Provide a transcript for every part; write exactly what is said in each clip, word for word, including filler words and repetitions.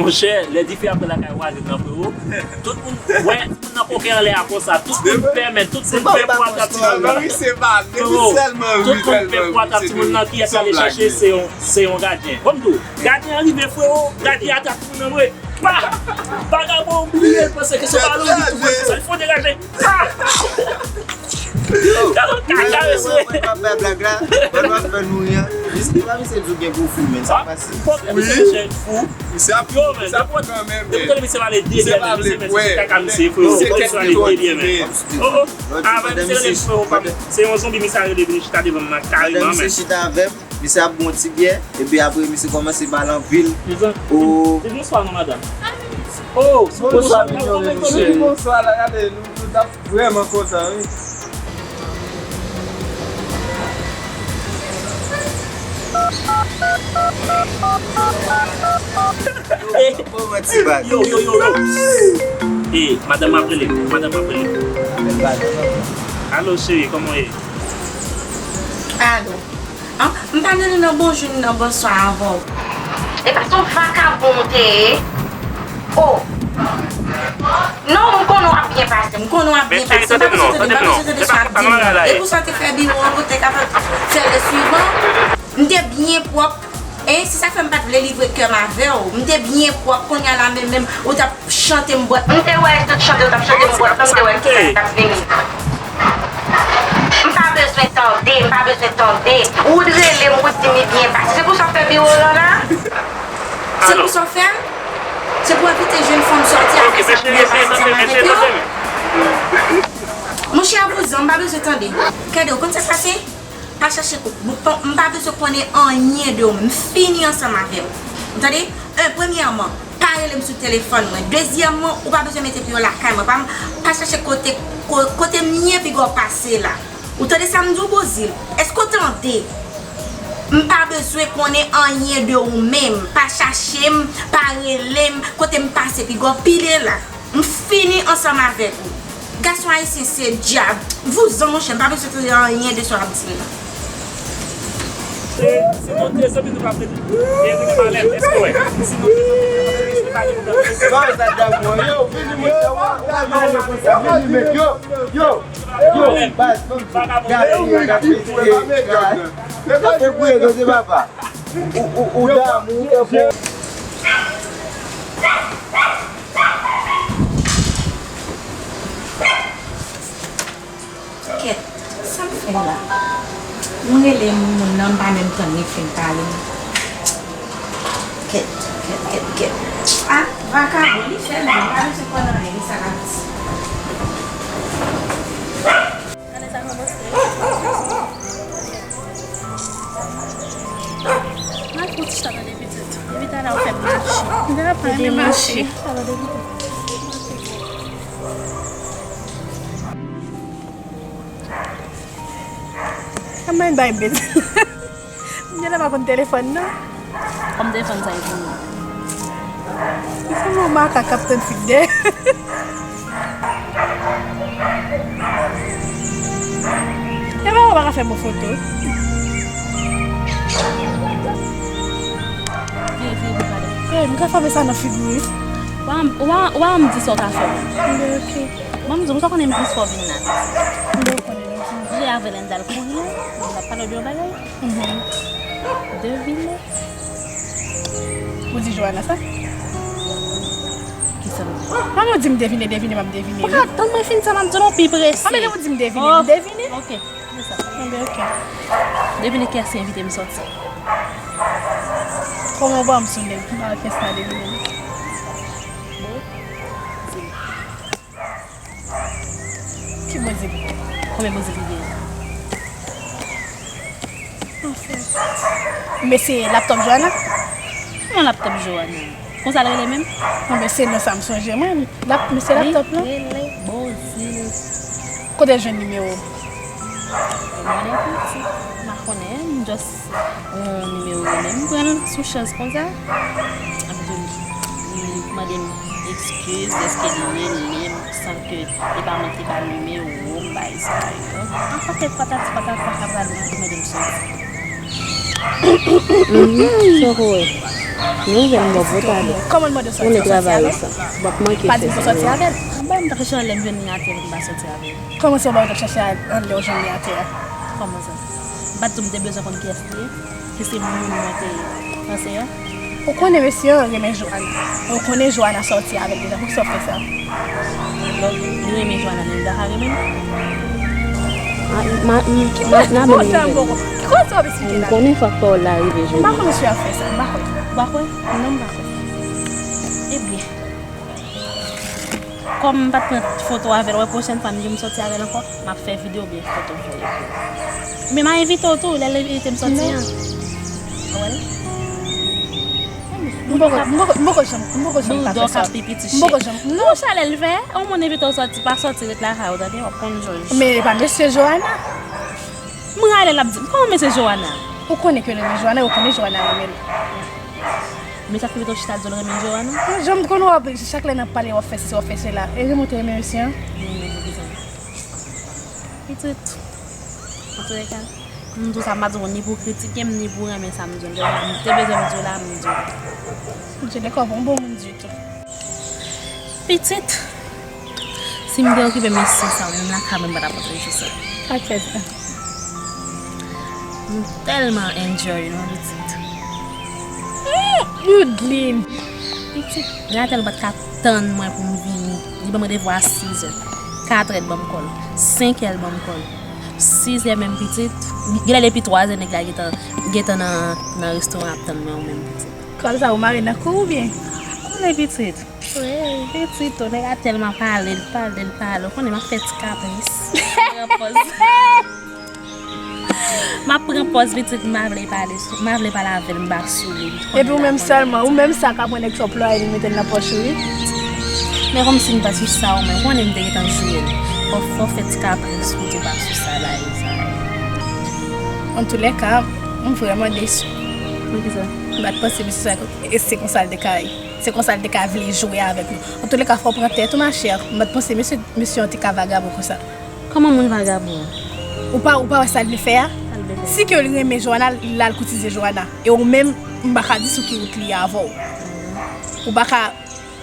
Monchè, lè dife ap pran lakay vwazen nan, frero, tout moun wè timoun nan koken anlè a konsa, tout moun pè, men tout moun pè pou atrap timoun nan. Frero, tout moun pè pou atrap timoun nan, kiyès y ale chache? Se yon, se yon gadyen. Bon, m di w, gadyen an rive, frero, gadyen atrap timoun nan vre. Pa! Vagabon bliye l panse ke se pa lòt li tou, sa l fò degaje. Pa! Yo, kaka, mesye. Mwen pa bay blag la, mwen pa fè nou ri an. Misye pa misye di w gen gwo fou, men sa pase. Fòk misye chèn fou. Misye ap, yo, men, misye ap pran kanmenm, men. Depi tande misye pale de byen, men, misye, men, se kaka misye, frero. Misye kèt li pale de byen, men. Oh, oh. Avan misye rele frero pa m, se yon zonbi misye a rele vin chita devan m nan kareman, men. Misye ap bon ti byè, epi apre misye kòmanse pale anpil. Mezanmi, oh. Di bonswa non, madanm. Oh, bonswa, bonswa, mesye. Bonswa, la, gade, nou, nou t ap vrèman kontan, wi. Yo, yo, yo, yo. Eh, madanm ap rele, madanm ap rele. Alo, cheri, kòman w ye? Alo. An, m pa rele nan bonjou ni nan bonswa avè w. E pa se yon vakabon w te ye? Oh. Non, m konnen w ap byen pase. M konnen w ap byen pase. M pa bezwen tande, m pa bezwen tande sa w ap di m nan. E pou sa w te fè biwo an pou w te kapab fè le suivant? M te byen pwòp. E se sa k fè m pa t vle livre kè m avè w. M te byen pwòp. Kounye a la menm, menm, ou t ap chante m bwè. M te wè tout chante w t ap chante m bwè. M te wè ki sa k ap vini. M pa bezwen tande, m pa bezwen tande. Ou t rele m, ou t di m li byen pase. Se pou sa w fè biwo w lan la? Se pou sa w fè l? Se pou w envite jèn fanm sòti avè sa k byen pase ansanm avèk yo? Monchè, vouzan, m pa bezwen tande. Kède, ou konn sa k pase? Pa chache kou. M pa, m pa bezwen konnen anyen de ou menm. M fini ansanm avè w. Ou tande? En, premyèman, pa rele m sou telefòn mwen. Dezyèmman, ou pa bezwen mete pye w lakay mwen. Pa, pa chache kote, ko-, kote m ye piga w pase la. Ou tande sa m di w, Bozil? Èske w tande? M pa bezwen konnen anyen de ou menm. Pa chache m, pa rele m, kote m pase piga w pile la. M fini ansanm avèk ou. Gason ayisyen se dyab. Vouzan, monchè, m pa bezwen tande anyen de sa w ap di m nan. Se, si nou te zanmi, nou pa vle vin nan malè. Èske w wè? Si nou te zanmi, nou pa vle vin nan malè. Sa w sa dam mwen, yo, vini, mwen, sa w, ou pa vin nan konsa, vini, men, yo, yo, yo, baz, ban m di, gade, gade, gade, gade, gade, papa. Ou, ou, ou damou, ou fè bon. Kèt, sa m fè la? M rele moun nan, m pa menm tann li fin pale. Kèt, kèt, kèt, kèt. Ah, vakabon, li fè menm, m pa bezwen konn anyen, li sa l ap di. Gade sa k ap pase. Mwen fouti sa tande pitit. Depi talè ou fè m mache. Depi mache. Kòman bay bèt? M genlè pa konn telefòn non. Kòm telefòn sa e pou mwen. Li sanble yon makak k ap tann fik dèyè. Epa ou pa ka fè bon foto? Vire, vire pou gade. Hey, m ka frape sa nan figi w wi. Wa, wa, wa m di sa w ka fè. Mwen, ok. Mwen, m di w, m ka konnen m plis fò vin la. M konnen, m konnen. Jwe avè l, n t al kouri, n ap pale de yon bagay. Mhm. Devine. Ou di Joana sa? Kisa m di? Mwen, ou di m devine, devine, m ap devine. Ou pa tann mwen fin sa, m ap di w non, pi prese. Anben, lè ou di m devine, m devine. Ok, kisa? Anben, ok. Devine kiyès ki envite m sòti. Kòman w ba m sou nèg ki pa kiyès la devine? Bon. Ki Bozil? Konbyen Bozil ki genyen? Anfen. Men se laptòp Joana? Kòman laptòp Joana? Konsa l rele menm? Anben se non sa m sonje mwen. Lap, men se laptòp lan. Li rele Bozil. Kote l jwenn nimewo w? Mande yon pitit. M pa konnen, m just yon nimewo rele m, m pran l sou chans konsa. Epi tou, li mande m ekskiz dèske li rele m san ke e pa mwen ki ba l nimewo m, bagay sa yo. Yon pakèt patati patata k ap rale m pou mande m sòti. Mhm, sa w wè. Yon jèn bòbòt ale. Kòman l mande w sòti, w sòti avè l? W ap manke fè sa. Pa di m pou sòti avè l. Mwen menm, m t ap chèche anlè m jwenn li atè, m pa sòti avè l. Kòman se w pa w t ap chèche anlè w jwenn li atè a? Kòman sa? M pa t di w m te bezwen konn kiyès li ye? Ki se moun mwen te panse a? Ou konnen mesye an renmen Johanna. Ou konnen Johanna sòti avè l deja. Poukisa w fè sa? Donk, li renmen Johanna, men li pa ka renmen m? Ah, ma, m, ma, n a bon renmen. Ki kote w ap esplike la? M konnen fòk pawòl la rive jodi. M pa konn si w ap fè sa. M pa kwè. Ou pa kwè? Non, m pa kwè. Ebyen. Kòm m pa t pran foto avè l, wè pwochèn fwa m di m sòti avè l ankò, m ap fè videyo oubyen foto voye pou ou. Men m a envite w tou, lè l envite m sòti an. Ou wè l? M poko, m poko, m poko janm, m poko janm ka fè sa. Bouda w ka pi piti. M poko janm, non. Pou chalè l fè, yon moun envite w sòti, pa sòti ret lakay ou, tande, w ap konn jòj. Men e pa mesye Johanna. M rale l ap di m, kòman mesye Johanna? Ou konnen ke l renmen Johanna, ou konnen Johanna renmen l. Men sa k fè w chita di w renmen Johanna? Mwen janm konn w ap, chak lè n ap pale w ap fè sesi, w ap fè sela. E renmen w te renmen mesye an? Mwen renmen l wi. Pitit. Antoulèka, m di w sa, m pa di w ni pou kritike m, ni pou renmen sa m di w. M te bezwen m di w la, m di w. Antoulèka, w pa yon bon moun ditou. Pitit. Si m te okipe mesye sa, menm lakay mwen m pa t ap antre jou sa. Sa k fè sa? M tèlman enjoy non pitit. Hmm, Woodline. Pitit, Ratel pa t ka tann mwen pou m vini. Li ban m randevou a sis è. Kat è l ban m kòl. Senk è l ban m kòl. Sis è menm pitit. Genlè depi twa è nèg la gentan, gentan nan, nan restoran ap tann mwen ou menm pitit. Kòl sa ou mare nan kou oubyen? Konnen pitit. Wi, pitit, o nèg la tèlman pale, l pale, l pale. Ou konnen m ap fè ti kapris. M ap pran pòz. M ap pran pòz pitit, m pa vle pale sou, m pa vle pale avè l, m pa souri. Epi ou menm sèlman, ou menm sa ka pran nèg sa w plwaye li mete l nan pòch ou wi. Men kòmsi m pa sou sa ou menm, ou konnen m te gentan joure l. Fò, fò fè ti kapris pou te pa sou sa la e sa. Antoulèka, m vrèman desi. Poukisa? M pa t panse misye sa, e se konsa l te ka ye. Se konsa l te ka vle jwe avèk nou. Antoulèka, fò w pran tèt ou, machè. M pa t panse mesye, mesye an te ka vagabon konsa. Kòman moun vagabon an? Ou pa, ou pa wè sa l vle fè a? Sa l vle fè? Si ke l renmen Johanna, l al koutize Johanna. E ou menm, m pa ka di sou ki wout li ye avè w. Ou pa ka.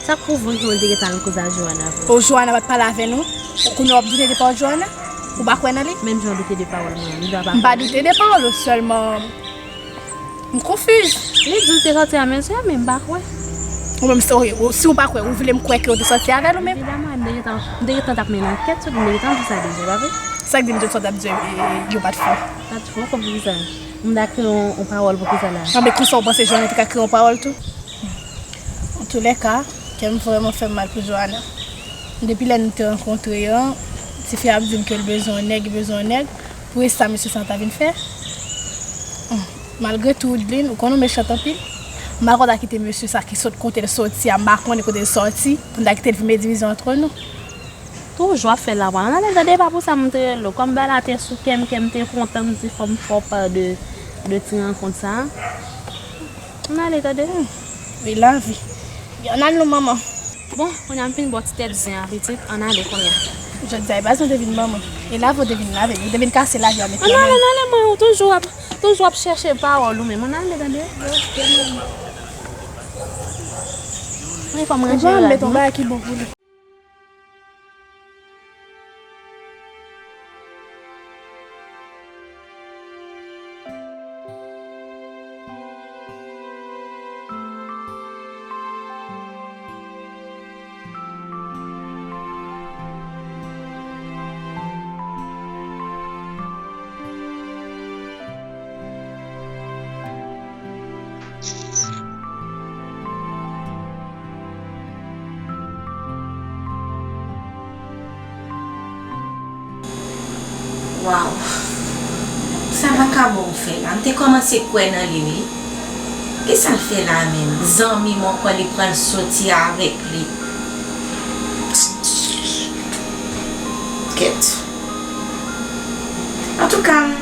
Sa k pwouve w ke l te gentan al koze a Johanna vre? O, Johanna pa t pale avè nou? Kounye a w ap doute de pawòl Johanna? Ou pa kwè nan li? Menm jan w doute de pawòl mwen an, li dwa pa kwè. M pa doute de pawòl ou, sèlman m konfiz. Li di l te sòti a mesye, men m pa kwè. Ou menm, si, si w pa kwè, ou vle m kwè ke w te sòti avè l ou menm? Evidaman, m te gentan, m te gentan t ap mennen ankèt sou li, m te gentan di sa deja, pa vre? Sa k di m tout sa w t ap di yo, e, yo pa t fo? Pa t fo, kòm poukisa? M ta kreye yon, yon pawòl pou kisa la? Anben, konsa w panse Johanna te ka kreye yon pawòl tou? Antoulèka, kè m vrèman fè m mal pou Johanna. Depi lè nou te rankontre an, tifi a ap di m ke l bezwen yon nèg, li bezwen yon nèg. Pou rès sa, mesye sa ta vin fè. Hum, malgre tou, Woodline, ou konn ou mechan anpil. M pa konn ta kite mesye sa ki sot kote l soti a, m pa konnen kote l soti, pou n ta kite l vin met divizyon antre nou. Toujou ap fè lapwa. Ann ale tande, pa pou sa m te rele w. Kòm bagay la te sou kè m, kè m te kontan, m di fò m fè w pa de, de ti rankont sa a. Ann ale tande. Hmm. Wi, lavi. Ann ale non, manman. Bon, kounye a m fin ba w ti tèt zen an, pitit. Ann ale kounye a. Jodi a, e pa zen w te vin ban mwen. E lave w te vin lave. Ou te vin kase lave a, mete nan men. Ann ale, ann ale, mwen, ou toujou ap, toujou ap chèche pawòl ou menm. Ann ale tande. Mwen fò m ranje rad mwen. Ou pa met yon bagay ki bon pou li. Waw. Sa vakabon ou fè la. M te kòmanse kwè nan li, wi. Kisa l fè la menm? Zanmi m ankò, li pral soti avèk li. Kèt. Antouka, m,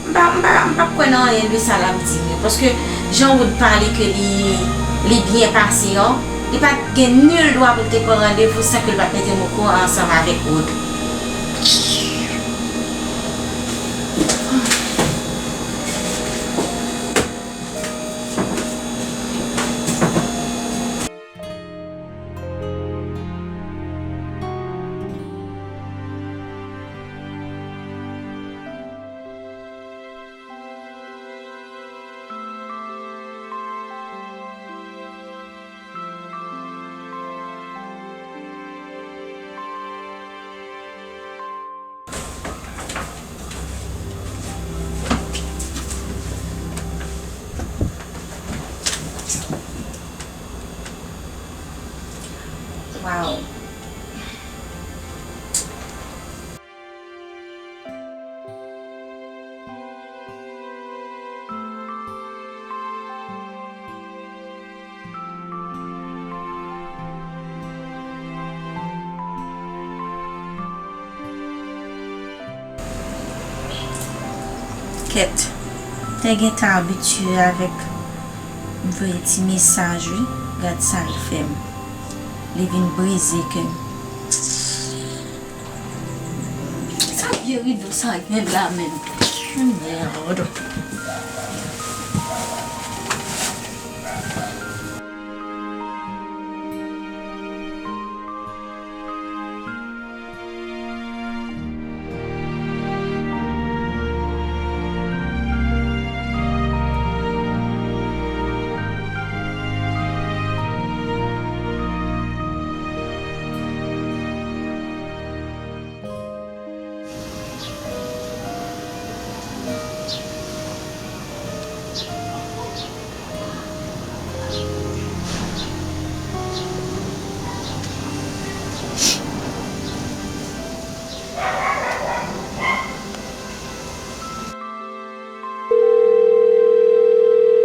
m pa, m pa, m p ap kwè nan anyen de sa l ap di m yo, paske jan Wood pale ke li, li byen pase an, li pa t gen nil dwa pou l te pran randevou san ke l pa t mete m okouran ansanm avèk Wood. Wow. Kèt, te gentan abitye avèk voye ti mesaj, wi. Gad sa l fè m. Li vin brize kè m. Sa vye rido sa gen la menm? Mèd.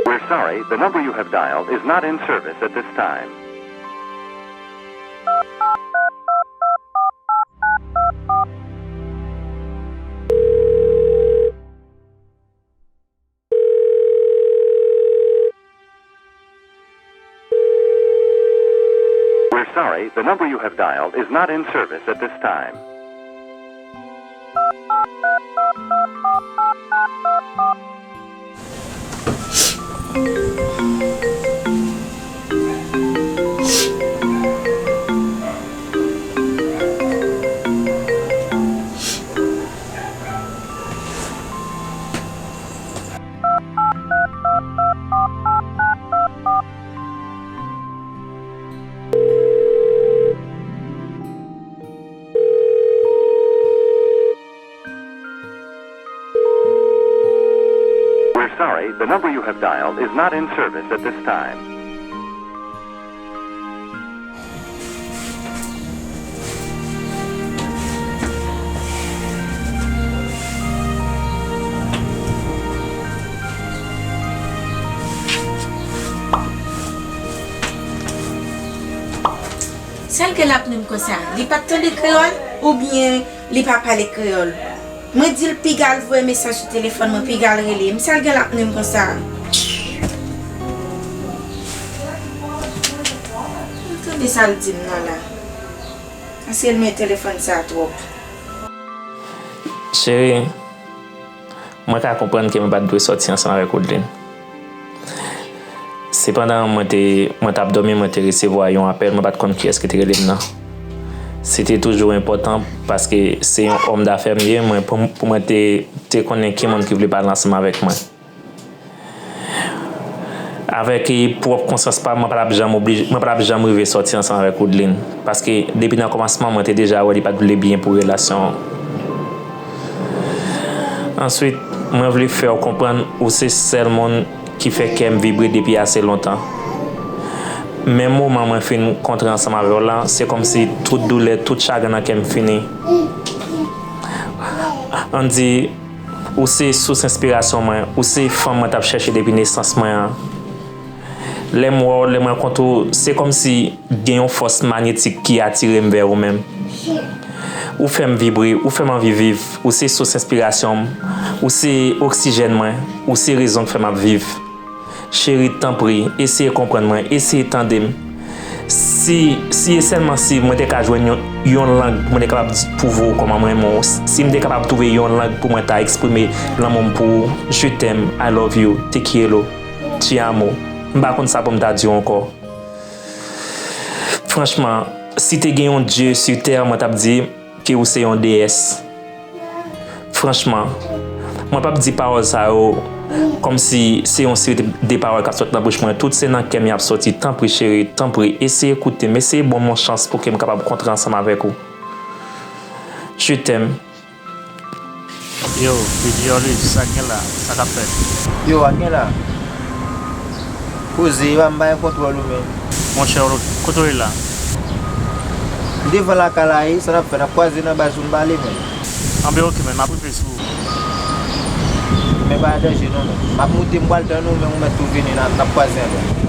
We're sorry, the number you have dialed is not in service at this time. We're sorry, the number you have dialed is not in service at this time. We're sorry, the number you have dialed is not in service at this time. Sa l gen l ap ri m konsa? Li pa t tande kreyòl oubyen li pa pale kreyòl? Mwen di l piga l voye mesaj sou telefòn mwen, piga l rele m. Sa l gen l ap ri m konsa? Tande sa l di m nan la. Paske l renmen telefòn sa twòp. Cheri, mwen ka konprann ke mwen pa t dwe sòti ansanm avèk Woodline. Sepandan, mwen te, mwen t ap dòmi, mwen te resevwa yon apèl, mwen pa t konn kiyès ki te rele m nan. Se te toujou enpòtan paske se yon òm dafè m ye, mwen, pou, pou mwen te, te konnen ki moun ki vle pale ansanm avèk mwen. Avèk, e, pwòp konsyans pa m, mwen pa t ap janm oblije, mwen pa t ap janm rive sòti ansanm avèk Woodline. Paske depi nan kòmansman, mwen te deja wè li pa t vle byen pou relasyon an. Answit, mwen vle fè w konprann ou se sèl moun ki fè kè m vibre depi ase lontan. Men moman mwen fin kontre ansanm avè w la, se kòmsi tout doulè, tout chagren nan kè m fini. Ann di, ou se sous enspirasyon mwen, ou se fanm mwen t ap chèche depi nesans mwen an. Lè m wè w, lè m rankontre w, se kòmsi gen yon fòs manyetik ki atire m vè ou menm. Ou fè m vibre, ou fè m anvi viv, ou se sous enspirasyon m, ou se oksijèn mwen, ou se rezon k fè m ap viv. Cheri, tanpri, eseye konprann mwen, eseye tande m. Si, si e sèlman si mwen te ka jwenn yon, yon lang pou mwen te kapab di, pwouve w kòman m renmen w, si m te kapab twouve yon lang pou mwen ta eksprime lanmou m pou ou, je t'aime, I love you, te quiero, te amo, m pa konn sa pou m ta di w ankò. Franchman, si te gen yon Dye sou tè, mwen t ap di ke ou se yon deyès. Franchman, mwen p ap di pawòl sa yo kòmsi se yon seri de, de pawòl k ap sot nan bouch mwen. Tout se nan kè m y ap soti. Tanpri, cheri, tanpri, eseye koute m, eseye ban m yon chans pou ke m kapab kontre ansanm avèk ou. Je t'aime. Yo, Pidjoli, sa k gen la? Sa k ap fèt? Yo, a gen la? Poze, epa m pa gen kontwòl ou menm. Monchè, kote w ye la? M devan lakay la, e sa n ap fè, n ap kwaze nan baz pou n pale menm. Anben, oke, menn, m ap rive sou ou. Men pa danje non, menn. M ap moute, m pral tann ou, men ou mèt tou vini, n ap, n ap kwaze anlè.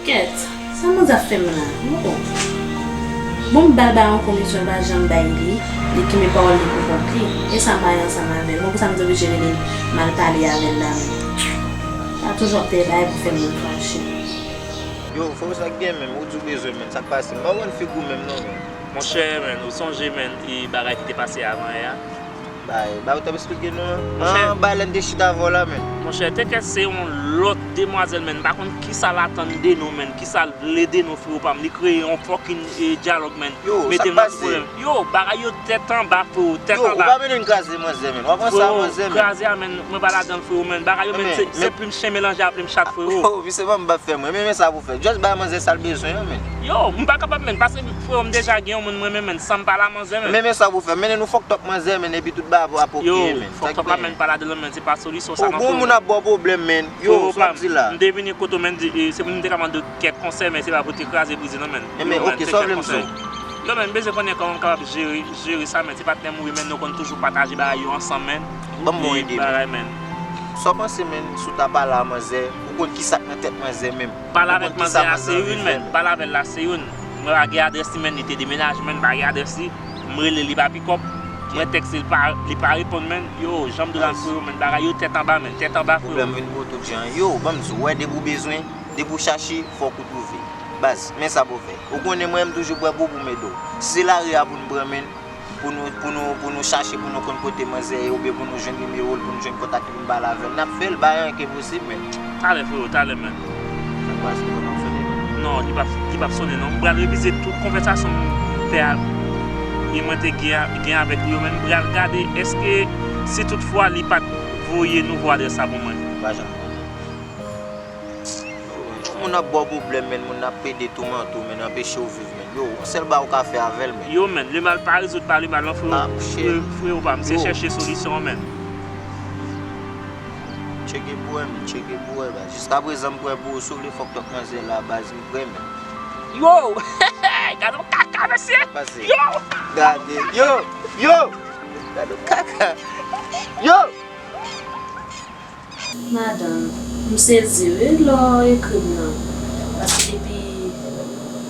Kèt, sa manzè ap fè m la? Bon, bon, m ba l bay yon komisyon, l pa janm bay li, li kenbe pawòl li pou kont li. E sa m bay ansanm avè l. Bon, pou sa m te oblije rele l, m al pale avè l la menm. Sa toujou ap fè bagay pou fè moun fache. Yo, freo, sa k gen menm? Ou di w bezwen menm, sa k pase? M pa konprann figi w menm non, menm. Monchè, menm, ou sonje, menm, e bagay ki te pase avan yè a? Bay, bay, ou t ap eksplike nou an? Monchè. Ah, bay lè n te chita avè w la, menm. Monchè, te kèt se yon lòt demwazèl, menm. M pa konn kisa l atann de nou, menm. Kisa l vle de nou, freo pa m. Li kreye yon fucking, e, dyalòg, menm. Yo, sa k pase? Mete m nan pwoblèm. Yo, bagay yo tèt anba, freo, tèt anba. Yo, ou pa mennen n kraze manzè, menm. W ap ranse a manzè, menm. Freo, kraze a, menm. Mwen pa ladan l, freo, menm. Bagay yo, menm, se, se plim chen melanje a plim chat, freo. Oh, misye ban m bab fè mwen. Men, men sa pou fè. Just bay manzè sa l bezwen an, menm. Yo, m pa kapab, menm. Paske, freo, m deja gen yon moun mwen renmen, menm. San m pale a manzè, menm. Men, men sa pou fè. Mennen nou fucked up manzè, menm. Epi tout bagay ap oke, menm. Yo, fucked up la, menm, pa ladan l, menm. Se pa solisyon sa non, freo. Bon, moun ap ba w pwoblèm, menn. Yo, sa w ap di la. M te vini kote w, menn, di, e, se pou m te ka mande w kèk konsèy, men se pa pou te kraze brize non, menn. Yo, menn, oke, sa w vle m di w? Yo, menn, m bezwen konnen kòman m kapab jere, jere sa, menn. Se patnè m ou ye, menn, nou konn toujou pataje bagay yo ansanm, menn. Ban m bon ide, menn. Bagay, menn. Sa w panse, menn, si w ta pale a manzè, ou konn kisa k nan tèt manzè menm? Pale avèk manzè a se youn, menn. Pale avè l la se youn. Mwen pa gen adrès li, menn, li te demenaje, menn, m pa gen adrès li. M rele li pa pikòp. Mwen tèkse l pa, li pa reponn, menn. Yo, jan m di w la, freo, menn, bagay yo tèt anba, menn, tèt anba, freo. Pwoblèm vin gwo tout jan. Yo, ban m di w, wè, depi w bezwen, depi w chache, fòk ou twouve. Baz, men sa pou w fè. Ou konnen mwen, m toujou prè pou, pou m ede w. Si se lari a pou n pran, menn, pou nou, pou nou, pou nou chache, pou nou konn kote manzè ye, oubyen pou nou jwenn nimewo l, pou nou jwenn kontak li, pou n pale avè l, n ap fè l, pa gen anyen ki enposib, menn. Talè, freo, talè, menn. Sa k pase, telefòn nan ap sonnen? Non, li p ap, li p ap sonnen, non. M pral revize tout konvèsasyon m fè a, e mwen te gen, gen avèk li yo, menn. M pral gade, èske si toutfwa li pa t voye nouvo adrès la pou mwen. Pa janm. Moun ap ba w pwoblèm, menn, moun ap pede toumante w, menn, anpeche w viv, menn. Yo, yon sèl bagay ou ka fè avè l, menn. Yo, menn, le mal pa rezoud pa le mal, non, freo. Ah, freo, freo pa m, se chèche solisyon an, menn. Tcheke pou wè, menn, tcheke pou wè, baz. Jiskaprezan, m prè pou ou, si w vle fucked up manzè la, baz, m prè, menn. Yo! Gade yon kaka, mesye! Yo! Gade, yo! Yo! Gade yon kaka! Yo! Madanm, m sezi wi lè w ekri m nan. Paske depi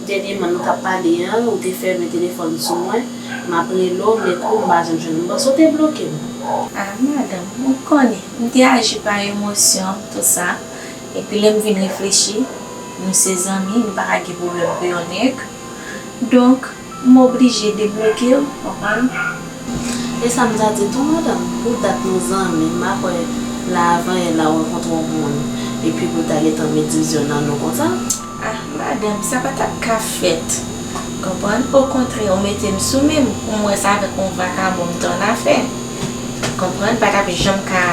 dènyèman nou t ap pale an, ou te fèmen telefòn sou mwen, m ap rele w, m ekri w, m pa janm jwenn ou. M panse w te bloke m. Ah, madanm, ou konnen, m te aji pa emosyon, tou sa. Epi lè m vin reflechi, nou se zanmi, nou pa ka gen pwoblèm pou yon nèg. Donk, m oblije debloke w, konprann? E sa m ta di tou, madanm, pou dat nou zanmi, m pa kwè la avan yè la w rankontre yon moun, epi pou ta gentan met divizyon nan nou konsa. Ah, madanm, sa pa t ap ka fèt. Konprann? Okontrè, ou mete m sou men m, pou m wè sa avèk yon vakabon m t annafè. Konprann? Pa t ap janm ka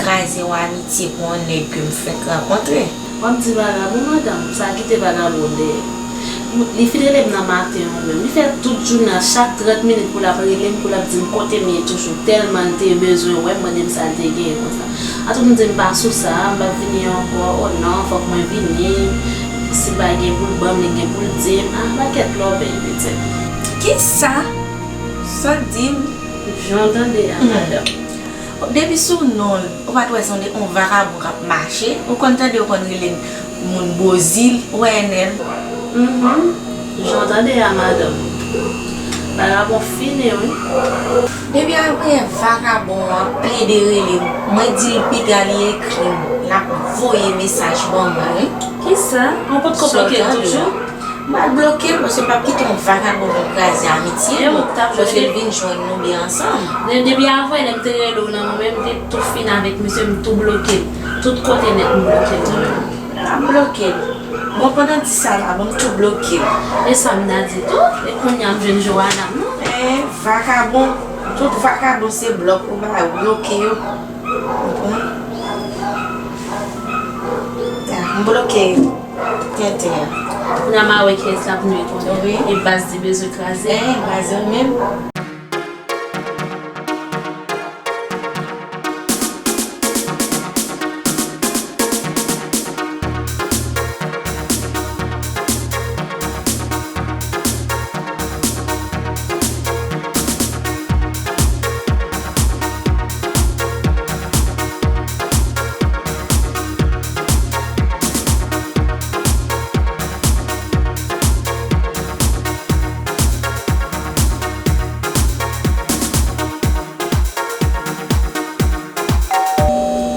kraze yon amitye pou yon nèg ke m fenk rankontre. W ap di vagabon, madanm, sa kite vagabon dèyè. Li fin rele m nan maten an menm. Li fè tout jounen an, chak trant minit pou l ap rele m, pou l ap di m kote m ye toujou. Tèlman l te bezwen wè m, mande m sa l te genyen konsa. Antouka, m di m pa sou sa, m p ap vini ankò. O non, fòk mwen vini. Si l pa gen pou l ban m, li gen pou l di m. Ah, pakèt lòbèy, petèt. Kisa? Sa w di m? Jan w tande a, madanm. Depi sou non l, ou pa t wè se yon, yon vakabon k ap mache? Ou konn tande yo konn rele moun Bozil, ou wè Enèl? Mhm. Jan w tande a, madanm. Vakabon fini, wi. Depi apre vakabon an plede rele m, mwen di l piga li ekri m, l ap voye mesaj ban mwen, wi. Kisa? Ou potko bloke l toujou? M pral bloke l, paske m p ap kite yon vakabon vin kraze amitye nou, paske l vin jwenn nou byen ansanm. Depi avwè, lè m te rele w nan mwen menm, m te tou fin avèk misye, m tou bloke l. Tout kote nèt, m bloke l mwen menm. M ap bloke l. Bon, pandan di sa la, bon, m tou bloke l. E sa m ta di tou, e kounye a m jwenn Joana m non. Men, vakabon, tout vakabon se blòk ou ba yo, bloke yo. Konprann? Ya, m bloke yo. Tenten. Kounye a m a wè kiyès l ap nwi kounye a. Wi. E baz li bezwen kraze. Eh, baz yo menm.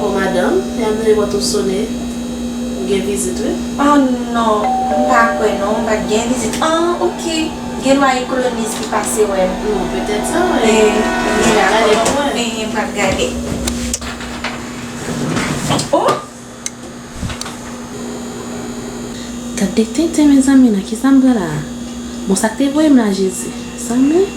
O madanm, e a nimewo w ap sone, ou gen vizit wi. Oh non, m pa kwè non, m pa t gen vizit. Ah, ok. Gen dwa e koloniz ki pase wè m. Non, petèt sa, wi. Eh, gen la, gade pou wè. Eh, m pral gade. Oh! Gade tenten, mezanmi, nan kisa m pran la a? Bon, sa k te voye m la, Jezi? Sa m ye?